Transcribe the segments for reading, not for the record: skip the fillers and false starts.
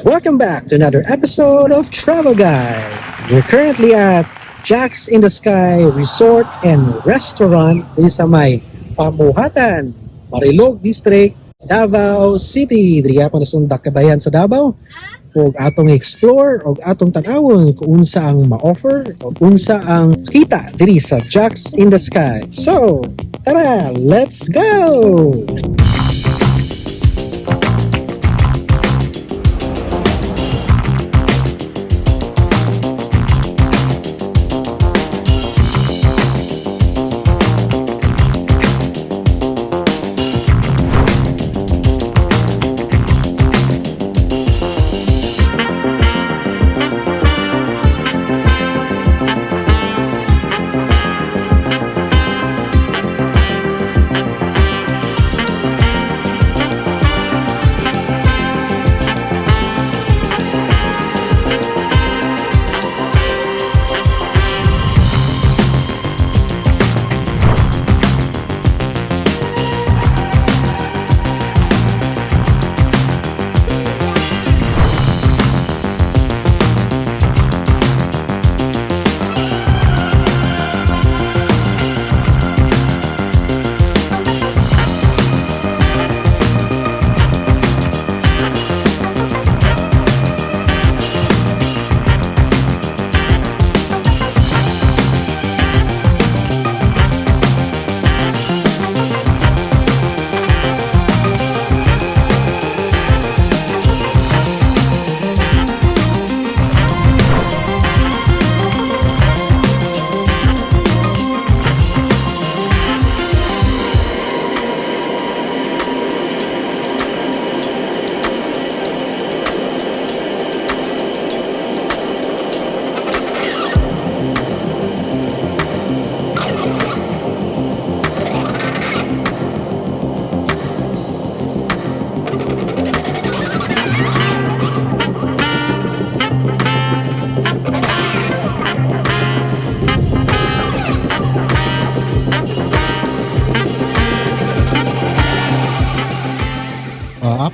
Welcome back to another episode of Travel Guide. We're currently at Jack's in the Sky Resort and Restaurant diri sa may Pamuhatan, Marilog District, Davao City. Diri gyapon sa Dakabayan sa Davao. Ug atong explore og atong tan-awon kung unsa ang ma-offer o unsa ang kita diri sa Jack's in the Sky. So, tara, let's go!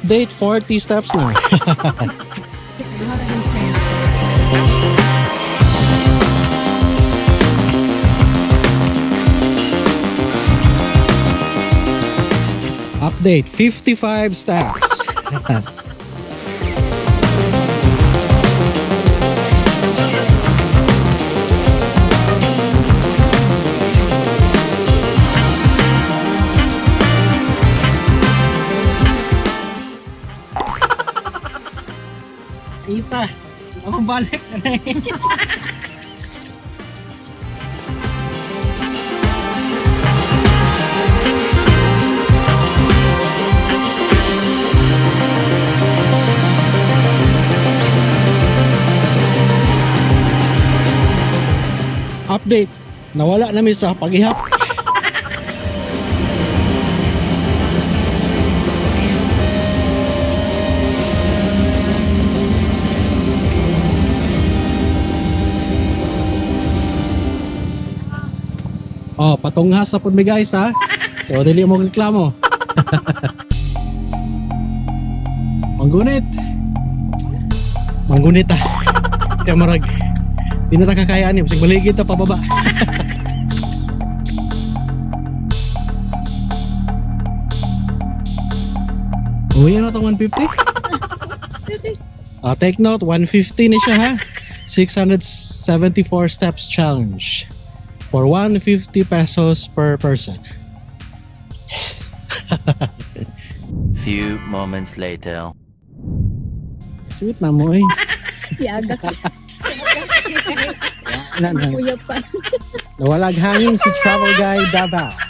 Update 40 steps na. Update 55 steps. Ita, ako balik na eh. Update, nawala namin sa paghihap. Oh, patunghas na pud mi guys ha. So dili mo reklamo. Manggunit. Manggunit ah. Kaya marag di na ta kakayaan eh. Bisag maligid ta pababa. Uwi na itong 150? Ah, take note, 150 ni siya ha. 674 steps challenge for 150 pesos per person. Few moments later. Sweet na mo eh. Yaga ka. Na, na, Kuya pa. nawalag hangin si Travel Guy Davao.